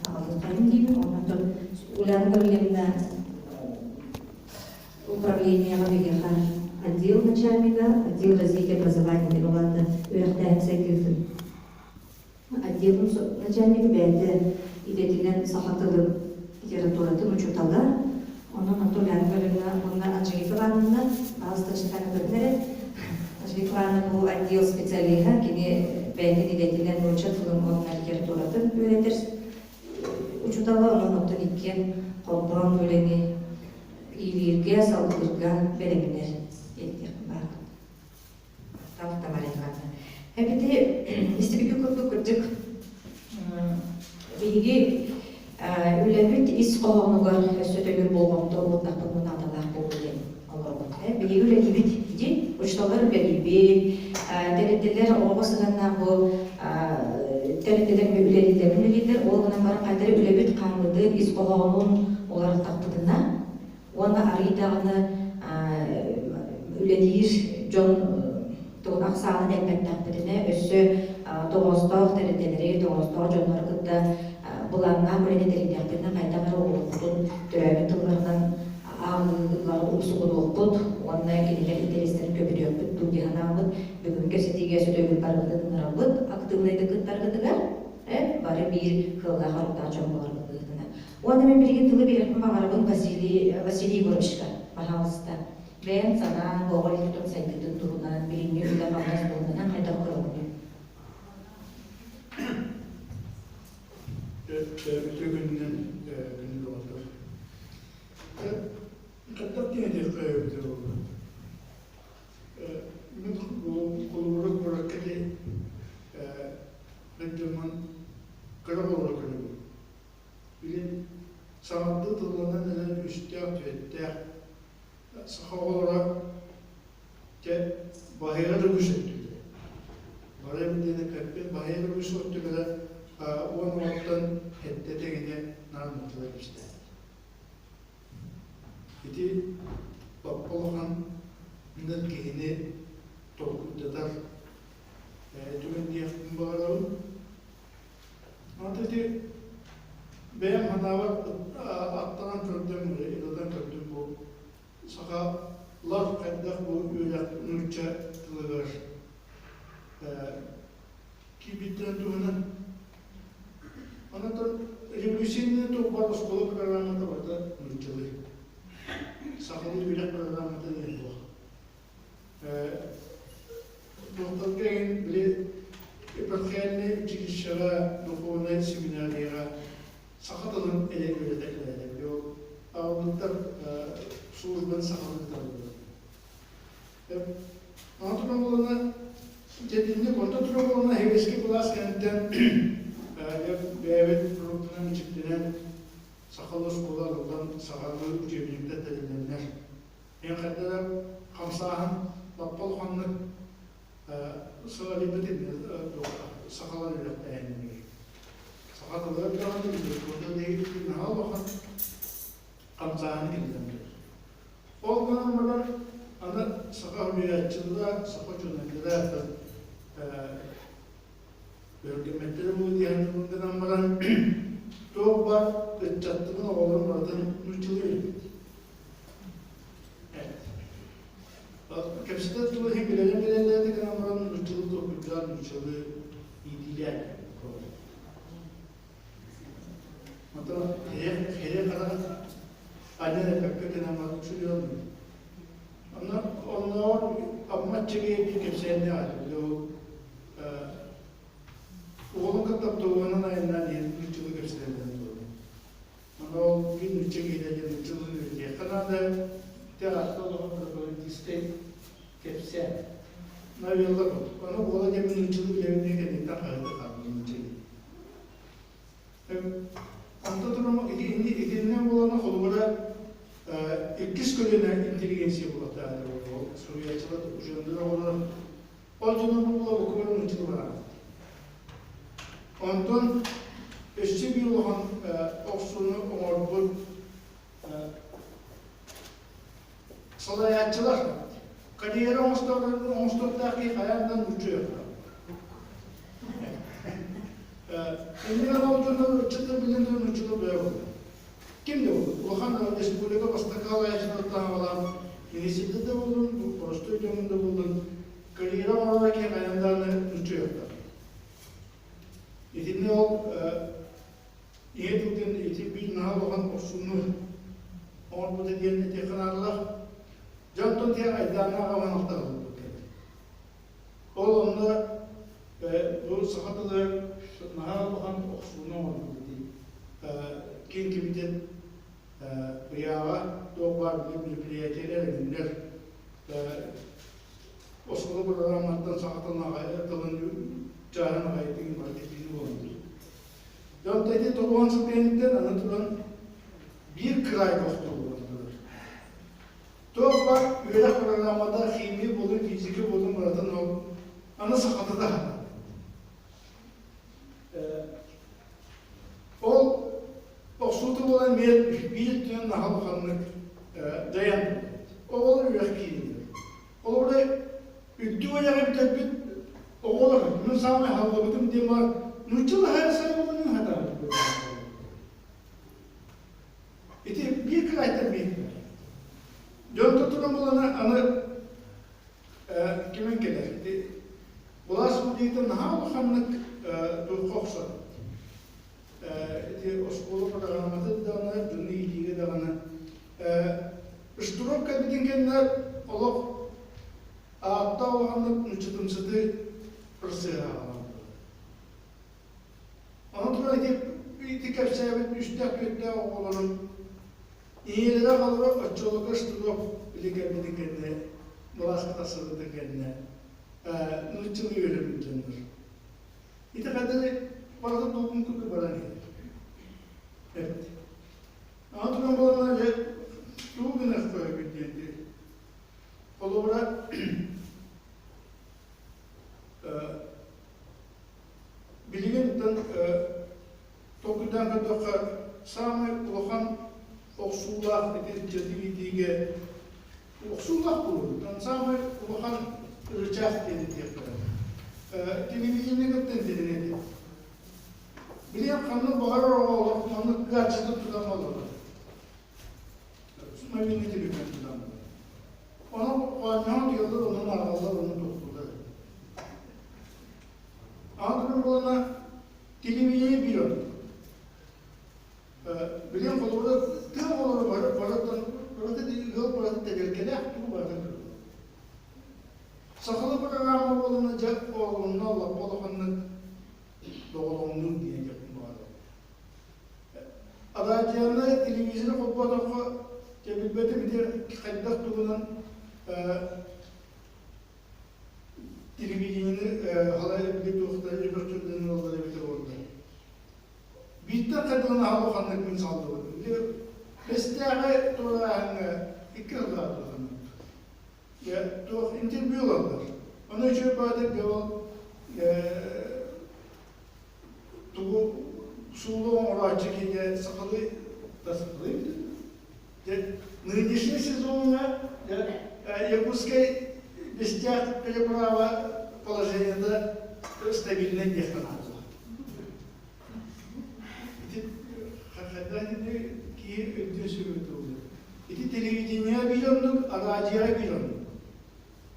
аҕалыаххайын диибин. Онтон Ульяна Гаврильевна управлениеҕа биһиэхэ отдел начальнига, отдел развития образования диэн улаатта үөрэхтээһин сайдыытын отделын начальнига бэйэтэ идэтинэн саха тылын литературатын учуутала. Онон Антон Ивановна уонна Анжелика Ивановна паҕалыста көрдүн эрэ. Анжелика Ивановна бу отдел специалиһа, кини бэйэтин идэтинэн нуучча тылын уонна литературатын үөрэтэр учуутала, онон оттон иккиэн холбоон үлэни иилииргэ, салгыырга бэлэмнэр диэхпин баар. Махтал, Тамара Ивановна. Эбити истибиккэ курдук кырдьык биһиги үлэбит ис хоһоонугар өссө төгүл болҕомто уурдахпытына наадалаах буолуо диэн олоробут. Биһиги үлэлиибит дии, учууталлар үлэлиибит, тэрилтэлэр оҕоҕо сыһыаннаах бу тэрилтэлэр үлэлииллэрин үлэлииллэр, ол гынан баран хайдары үлэбит хаамыытын, ис хоһоонун уларыттахпытына уонна арыый даҕаны үлэлиир дьон тугун ахсаанын элбэттэхпитинэ, өссө тоҕоостоох тэрилтэлэри, тоҕоостоох дьоннору кытта былааннаах үлэни тэрийдэхпитинэ, хайдах эрэ оҕолорбутун төрөөбүт тылларынан ааҕыылары умсугутуохпут уонна кинилэр интэриэстэрин көбүтүөхпүт дуу дии санааммыт, бүгүн кэпсэтиигэ сөтүөбүт барыбытын ыҥырабыт актыыбынайдык кыттаргытыгар, бары биир кыаллаах-соруктаах дьон буоларбыт быһыытынан. Уонна мин билигин тылы биэриэхпин баҕарабын Василий, Василий Егоровичка, пожалуйста. Бэйэҥ санааҥ, оҕо литературатын сайдыытын туһунан, билиҥҥи үлэ-хамнас туһунан хайдах көрөҕүнүй? Үтүө күнүнэн күндү доҕоттор. Хайдах диэн этиэххэ эбитэ буолла. Мин холобура куоракка ити мен дьоммун кыра оҕолору көрөбүн. Билин саҥардыы тылланан эрэр үстээх-түөртээх саха оҕолоро дьэ баһыйара да үгүс өттүлэрэ. Бары диэн эппэппин, баһыйара үгүс өттүлэрэ уон оҕоттон сэттэ тэҥинэ наар нууччалар кэпсэтэллэр. Ити баппа улахан киһини толкуйдатар түгэн диэхпин баҕарабын. Ата ити бэйэм санаабар аттаран көрдүм, ырытан көрдүм бу сахалар хайдах бу үөрэх нуучча тылыгар киирбиттэрин туһунан. Онон революционный туох оскуола программата барыта нууччалыы. Сахалыы үөрэх программата диэн суох. Туохтарга эҥин били епархиальнай училищеҕа, духовнай семинарияҕа саха тылын эрэ үөрэтэллэр. Били ол аҕабыттар службаны сахалыы ыыталлар. Онон туран буолана дьэтинник онто туран буолана сэбиэскэй былаас кэнниттэн бэйэбит продуктунан бичиктэнэн сахалыы оскуола арыллан сахалыы учебниктар тэриллэннэр Эн хайда да хамсааһын лаппа улаханнык сыҕарыйбыт сахалар үөрэхтээһиннэригэр. Саха тылыгар даҕаны, литературата да наһаа улахан хамсааһын киллэрэн турар. Ол гынан баран аны саха суруйааччылара, саха учуонайдара бөргөммөттөрө буолуо диэн гынан баран туох баар ыччаттарын оҕолорун барытын нууччалыы үөрэппит. Кэпсэтэр тылы иһин билэрин билэллэрин гынан баран нууччалыы толкуйдаан нууччалыы иитиилээн Онтон хире харах анньан эппэккэ гынан баран суруйаллар. Онно оннооҕор Амма Аччыгыйа биир кэпсээннээх этэ. Били ол уолун кытта автобуһунан айаннаан иһэн нууччалыы кэпсэтэллэрин туһунан. Онно ол биир нуучча киһитэ диэн нууччалыы үөрэтиэххэ наада. Ити аата олоҕун пропагандистскай кэпсээн. Новелла курдук. Ону уола диэн мин нууччалыы билэбин диэн кэнниттэн хаһыаты хаалбыт нууччалыы. Онто туран итиннэ буолана холобура иккис көлүөнэ интеллигенция буолуохтаах ол суруйааччылар учуоннар оҕолор ол дьоно буола букубар нууччалыы бараабыт. Онтон өссө биир улахан охсууну оҥорбут салайааччылар карьера оҥостуохтаах киһи хайаан да нуучча үөрэхтээх. Иннигэр ол дьоннор ыччаттар билэн туран. Ким да буоллун, улахан республика бастакы салайааччыларыттан аҕалаан, министрдэр да буоллун, боростуой дьонун да буоллун, карьера оҥорор киһи хайаан даҕаны нуучча уйахтаах. Итиннэ ол ийэ тылтан ити биир наһаа улахан охсууну оҥорбута диэн этиэххэ наадалаах. Дьонтон тиһэх айдааннаах аҕаҥахтар ылбыт Ол онно бу саха тылыгар наһаа улахан охсууну оҥорбут ити киин кэмитиэт ыйааҕа туох баар мероприятиелэр эҥиннэр оскуола программаттан саха тылын тылын чааһын аҕайытыгын бары кэтиини буолан Дьон ити толуон сыл кэнниттэн аны туран биир кыраайга охтуллан турар. Туох баар үөрэх программата химия буолун, физика буолун барытын ол аны сахата да Ол охсуута буолан биир биир өттүнэн наһаа улаханнык дайан оҕолор үөрэх киирдилэр. Олору үрдүк айаҕы бүтэрбит оҕолор мин саамай халлыбытым диэн бар нууччалаһар сайылланын хатаабыт. Ити биир кыраайтан биир. Дьон туран булана аны кимэн кэлэр. Ити былаас судьуйата наһаа улаханнык туохха охсор. Ити оскуола программатын даҕаны, дьону иитиигэ даҕаны Штуров кэлбитин кэннэ олох ааттаах улаханнык нууччатымсытыы процеһа аҕалан Аны туран ити, ити кэпсээбит үстээх-түөртээх оҕолорун ийэлэрэ аҕалара оччолорго Штыров били кэлбитин кэннэ, былааска тахсыбытын кэннэ нууччалыы үөрэммит дьоннор. Ити хадары барыта долгун курдук баран иһэр. Эбит. Аны туран буолана дьэ тугу гыныахха диэн Холобура Билигин толкуйдаан көрдөххө, саамай улахан охсуулаах ити дьадыгитиигэ охсуулаах буолуутан саамай улахан ырычаах диэн этиэххэ. Телевидение кытта интэриниэт. Билиэн ханнык баҕарар оҕо олох маннык гаджеты тутан олорор. Мобильный телефон тутан. Онон оонньоон тыаллар, онон ааҕаллар, онон тохтууллар. Аан буолана телевидение биир ордук. Билиэн холобура тыа оҕолоро бары барыттан барыта ыал барыта тэгэлкэлээх тугу барыта көрөр. Сахалыы программа буолана дьэ оҕолонно лаппа улаханнык доҕолоҥнуур диэн диэхпин баҕарабын. Араадьыйаны, телевизоры холботоххо, дьэ билбэтим ити хайдах тугунан телевидениены халай били туохтар өртүллэн ылаллар эбитэ буолла. Биирдэ хайдах аһа улаханнык мин салдыбытым. Били Бэстээҕи туорааһыҥҥа икки сыллаах улаханнык. Дьэ, туох интервью ылаллар. Ону үчүгэй баҕатык дьэ ол тугу суулу оҥорооччу киһи сахалыы да сахалыы дьэ нынешний сезоҥҥа дьэ Якутскай Бестях переправа положениета стабильнай диэххэ наада. Ити хайдах ити киһи өйдүөн сөбө буолла. Ити телевидение биир оннук, араадьыйа биир оннук.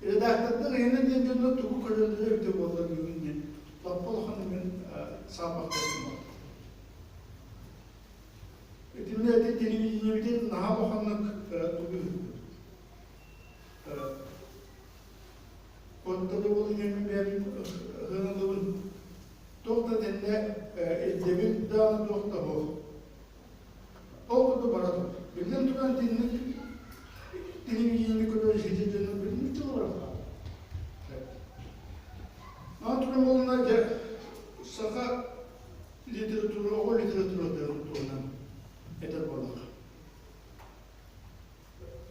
Редактордар эһинэ диэн дьоннор тугу көрөллөрө эбитэ буоллар бүгүн диэн лаппа улахан мин саарбахтаатым. Итиннэ ити телевидениебитин наһаа улаханнык тугу ыыппыт. Онто да буолан иһэн бэйэм ыһыналыбын туох да тэннэ ирдэбил даҕаны туох да суох. Ол курдук бара турар. Биллэн туран итинник телевидениени көрөр сити дьону билинник дьыл барар Аны туран буолла дьэ саха литература, оҕо литературатын туһунан этэр буоллахха.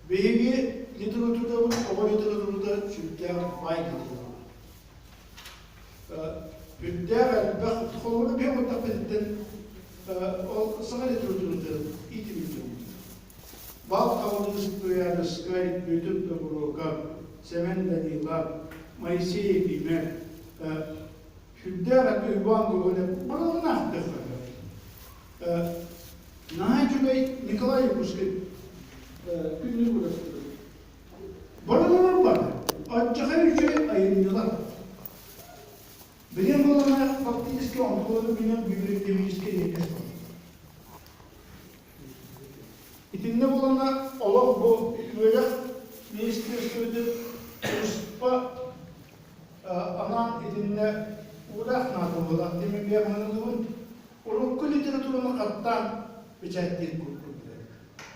Биһиги литературабыт оҕо литературата сүрдээх баай литература. Үрдээх элбэх холобура биһи оҥордохпутуттан ол саха литературатын иитибит Бал Хабылыс Туйаарыскай, Бүөтүр Тобуруокап, Сэмэн Данилов, Моисей Ефимов сүрдээх элбэх Иван Гоголев барыларын ааттыахха Наһаа үчүгэй Николай Якутскай күннүк Уурастыырап. Барыларын бар. Аччахай үчүгэй айымньылар. Билим буолана фактически онтулары билэн библиотекическэй иэкэс бар. Итиннэ буолана олох бу үөрэх министерствотын туспа анаан итиннэ уураах наада буолар тимиргэ манылыбын урукку литератураны хаттаан бэчээттиир курдук.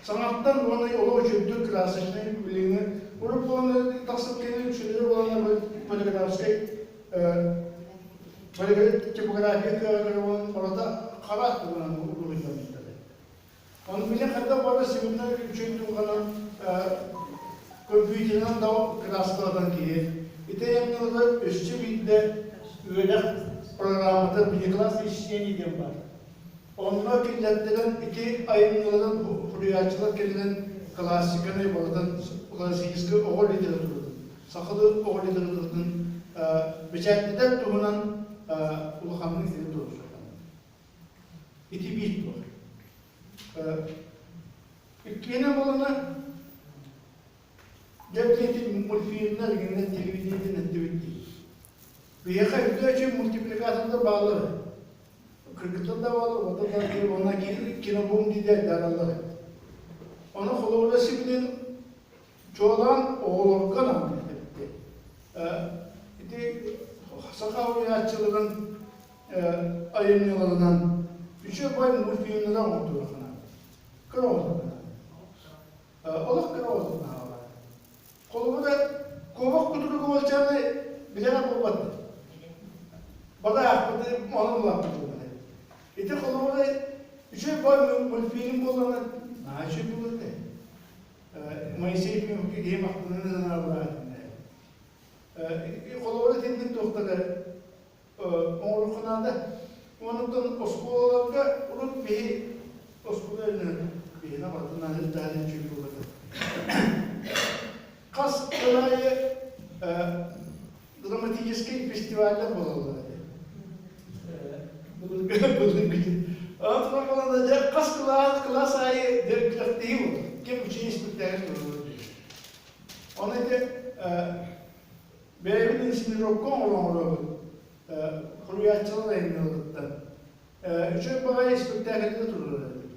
Саҥаттан уонна олох үчүгдүк красочнай билиҥҥи урут буолан тахсыбыт кэннэ үксүлэрэ буолан полиграфскай типография кыаҕар буолан барыта хара тугунан уруһуйдаммыттар. Ону билин хайдах бары сибилинэн үчүгэй дулҕанан компьютерынан да кырааскалатан киһи ити айымньылары өссө биирдэ үөрэх программата внеклассное чтение диэн баар. Онно киллэртэрэн ити айымньыларын суруйааччылар кэлинэн классиканы барытын классическай оҕо литературатын, сахалыы оҕо литературатын бэчээттэтэр туһунан улаханнык сири туруорсаллар. Ити биир туох. Иккиэнэ буолана дьэ ити мультфильмнар игиннэн телевидениетин эттибит дии. Биһиэхэ үрдүөчү мультипликатордар бааллар. Кыргыттар да бааллар, уоттар да уонна кинобум дииллэр даараллар. Ону холобура сибилин чуолаан оҕолорго анаан эппит. Ити саха уһуйааччыларын айымньыларынан үчүгэй бай мультфильмнары оҥордулар. Кыра оҕолорго. Олох кыра оҕолорго. Холобура, куобах кутурук уолчааны билэрэ буолбат. Бада аахпыты онон улааппыт буолбат. Ити холобура, үчүгэй бай мультфильм буоллаҕына, наһаа үчүгэй буолуо этэ. Моисей Ефимовка киһи махтанан санаабыта. Холобура итинник туохтара оҥоруохха наада. Онтон оскуолаларга урут биһи оскуола үрдүнэн биһиэнэ барытын аһыы таһынан үчүгэй буолар. Хас сыл аайы драматическай фестиваллар буолаллар этэ. Былыргы Онтон буолан дьэ хас кылаас кылаас аайы дьэ күрэхтэһии буолар. Ким үчүгэй испэктээкил туруорар диэн. Ону ити Бэйэбит инсценировка оҥоробут, суруйааччылар айымньыларыттан. Үчүгэй баҕайы испэктээкилгэ туруорар этим.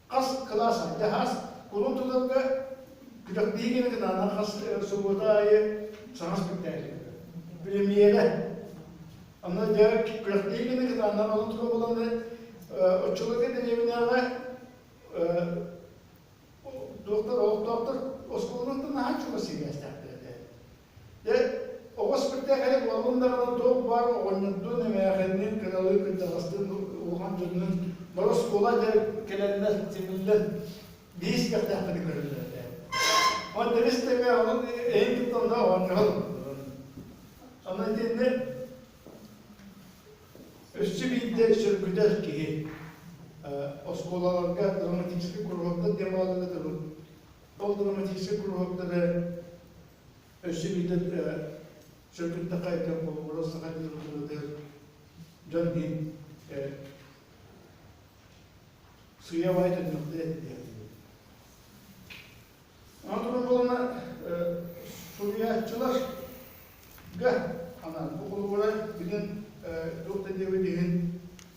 Хас кылаас аайы, хас кулун тутарга күрэхтэһии кэмэ кытаанах хас субуота аайы саҥа спектакль. Премьера. Онно дьэ күрэхтэһии кэмэ кытаанах онон тура буолан оччолорго дэриэбинэҕэ Туохтар олохтоохтор оскуолаттан наһаа чугас сибээстээхтэр этэ. Дьэ, оҕо спектаклэ буоллун даҕаны туох баар оҕонньордуун, эмээхинниин, кыралыы кырдьаҕастыын, улахан дьоннуун бары оскуола дьэ кэлэннэр, симиллэн биир испэктээхтэри көрөллөр этэ. Онон тэбис тэҥэ онон эйин кытта онно оонньоһон. Онон итиннэ Өссө биирдэ сөргүтэр киһи оскуолаларга драматическай куруһуоктар диэн бааллар этэ. Ол драматическай куруһуоктары өссө биирдэ сөргүттэххэ этэ холобура саха литературатыгар дьон иһин сыыйа-баайа төннүөхтэрэ этэ диэн. Онон туран буолана суруйааччыларга анаан бу холобура билин туох да диэбит иһин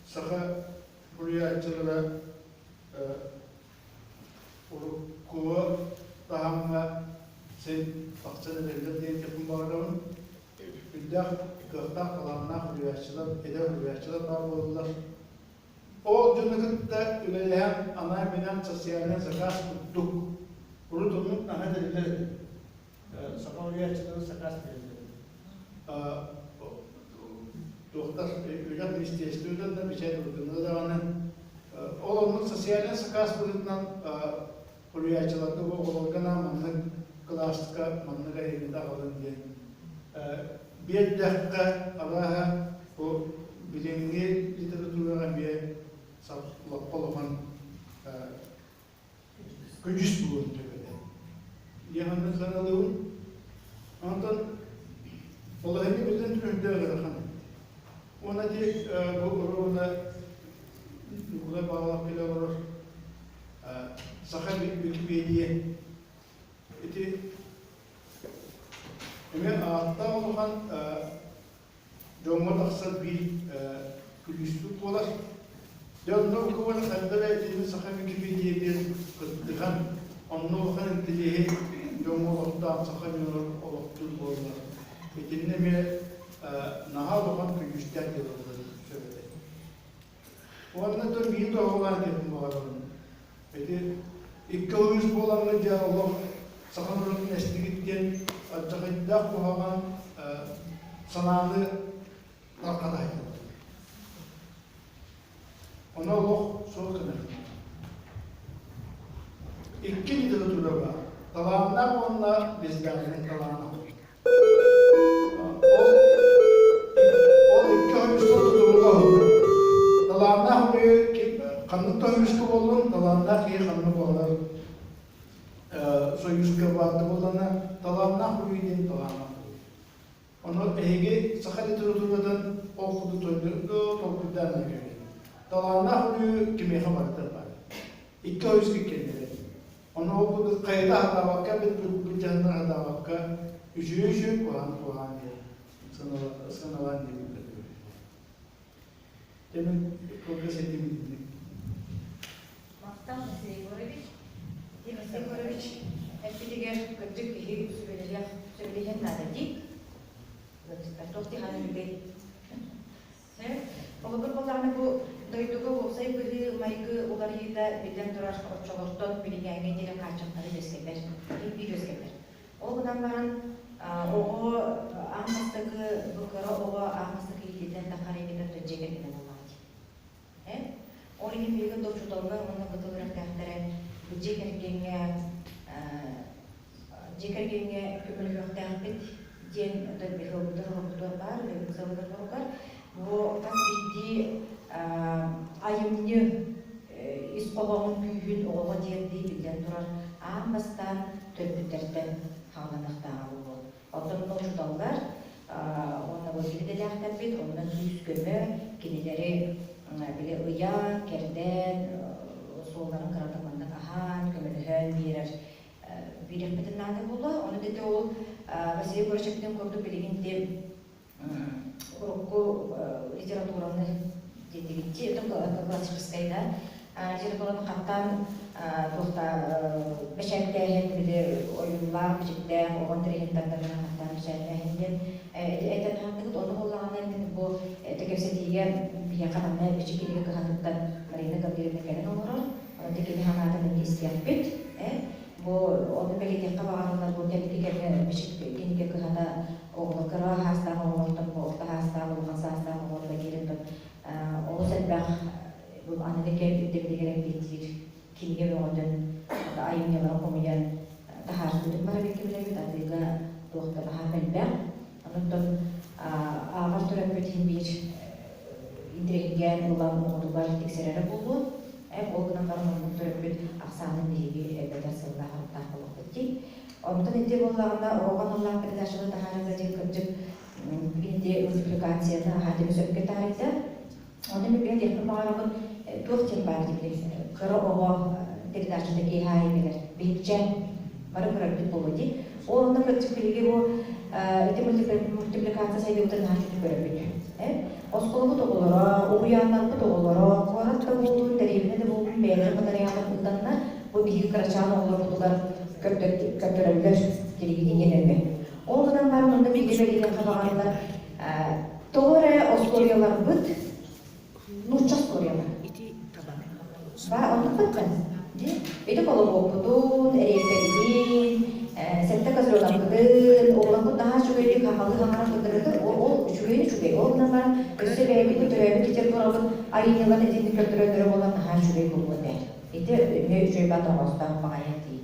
саха суруйааччылара урукку таһымҥа син тахсан эрэллэр диэн этиэхпин баҕарабын. Үрдээх кыахтаах талааннаах суруйааччылар, эдэр суруйааччылар баар буоллулар. Ол дьону кытта үлэлэһэн анаан-минээн социальнай заказ курдук урут оннук наһаа тэриллэр этэ. Саха уһуйааччылара заказ биэрэллэр. Туохтар үлэх министерствотын да бэчээт органа даҕаны ол оннук социальнай заказ быһыытынан суруйааччыларга бу оҕолорго анаан маннык кылааска маннык айымньыта аҕалын диэн биэрдэххэ арааһа бу билиҥҥи литератураҕа эмиэ лаппа улахан көдьүүс буолуон сөп этэ. Диэханнык сыаналыыбын. Онтон балаһыанньа биллэн турар үрдээх ыарахан. Уонна ити бу оруобуна Ньукулай Павлов кэлэ олорор. улахан дьоҥҥо тахсар биир күлүүспүт буолар. Дьэ онно укубан ханна эрэ итини саха Википедиятын кыттыһан, онно улахан интэриэһи дьоҥҥо олохтоох саха дьоно олохтуур буоллар. Итиннэ эмиэ наһаа улахан күлүүстээх дьыалаларын сөп этэ. Уонна да биир тоһоҕолоон диэхпин баҕарабын. Ити икки ойуус буолаҥҥын дьэ олох саха норуотун эстигит диэн алдьархайдаах куһаҕан санааны тарҕата сылдьар. Ону олох суох гынар. Икки литература баар. Талааннаах уонна бездарный талааннаах. Ол, ол икки ойуустан тутулуга уһуннар. Талааннаах үһү ханнык да ойууска буоллун, талааннаах киһи ханнык буолар союзка баар буоллана, талааннаах үһү диэн талааннаах буолар. Ону эһиги саха литературатын ол курдук толкуйдаан эрэ Талааннаах үһү кимиэхэ барыта баар. Икки ойууска иккиэннэрэ. Ону ол курдук хайыта сатаабакка, былдьаһыннара сатаабакка, үчүгэй үчүгэй, куһаҕан куһаҕан диэн сыаналаан диэбиппит. Дьэ мин кылгас этим итинник. Махтал Василий Егорович. Василий Егорович эппитигэр кырдьык киһи сүбэлэһиэх сөбүлэһиэн наада дии. Туох дии ханыыбый? Холобур буоллаҕына, бу дойдуга уопсай быһыы-майгы уларыйыыта биллэн турар оччолортон билиҥҥээҥҥэ диэри хааччахтары үөскэтэр, биир үөскэтэр. Ол гынан баран оҕо аан бастакы бу кыра оҕо аан бастакы иитиллэн таххар эбэтэр дьиэ кэргэнэ буоллаҕа дии. Э? Ол иһин билигин да учууталлар уонна бу тыл үөрэхтээхтэрэ бу дьиэ кэргэҥҥэ дьиэ кэргэҥҥэ көмөлөһүөхтээхпит диэн биһиги оҕобутугар баар үлэбит сылыгар бу хас биирдии айымньы ис хоһоонун күүһүн оҕоҕо тиэрдии биллэн турар аан бастаан төрөппүттэртэн хааланыахтааҕа буолуо. Оттон учууталлар уонна бу идэлээхтэрбит онно күүс-көмө кинилэри били ыйан, кэрдэн, суолларын кыратык маннык аһаан, көмөлөһөн биэрэр биэриэхпитин наада буолуо. Ону ити ол Василий Егорович курдук билигин ити урукку литератураны диэтигитти, это классическай да, литератураны хаттаан туохта бэчээттээһин били ойуулаах, бичиктээх, оҕо интэриэһин тардарын хаттаан бэчээттээһин диэн этэн хаһантыгыт. Ону буоллаҕына мин бу кэпсэтиигэ биһиэхэ манна бичик кинигэ кыһатыттан Марина Гаврильевна кэлэн олорор. Онон кини санаатын эмиэ истиэхпит. Бу ону бэлиэтиэххэ баҕарыллар, бу кэнники кэмҥэ бичик кинигэ кыһата оҕолор кыра саастаах оҕолортон бу орто саастаах, улахан саастаах оҕолорго диэри олус элбэх бу аныгы кэм ирдэбилигэр эппиэттиир кинигэ бөҕөтүн айымньылары хомуйан таһаарсыбытын бары бэркэ билэбит, атыыга туох да баһаам элбэх. Онон ааҕар төрөппүт иһин биир интэриэһиргээн ылан оҕотугар тиксэрэрэ буолуо. Ол гынан баран оннук төрөппүт ахсаанын биһиги элбэтэр сыаллаах-соруктаах буолуохпут дии. Онтон ити буоллаҕына оҕоҕо аналлаах передачаны таһаарарга диэн кырдьык ити мультипликацияны аһаа диэри сөпкө таарыйда. Ону мен диэхпин баҕарабын туох диэн баар диэбит кыра оҕо передачата киэһэ аайы кэлэр биһикчээн бары көрөрбүт буолуо дии. Ол онно кырдьык биһиги бу ити мультипликация сайдыыбытын наһаа үчүгэй көрөбүт. Оскуолабыт оҕолоро, уһуйааннарбыт оҕолоро, куорат да буоллун, дэриэбинэ да буоллун бэйэлэрин матырыйаалын ыытаннар бу биһиги кырачаан оҕолорбутугар көрдөрөллөр телевидение нөҥүө. Ол гынан баран онно бииргэ бэлиэтиэххэ баҕарыллар тоҕо эрэ остуоруйаларбыт нуучча остуоруйалара. Ба оннук быттан. Ити колобуокпутун, эриэппэбитин, сэттэ козырёнаппытын, оҕолорбут наһаа үчүгэйдик хахалыы хаҥаран көрдөрөллөр. Ол үчүгэйин үчүгэй. Ол гынан баран өссө бэйэбит төрөөбүт литературабыт айымньыларын итинник көрдөрөллөрө буолан наһаа үчүгэй буолуо этэ. Ити эмиэ үчүгэй бат оҕостоох баҕайы дии.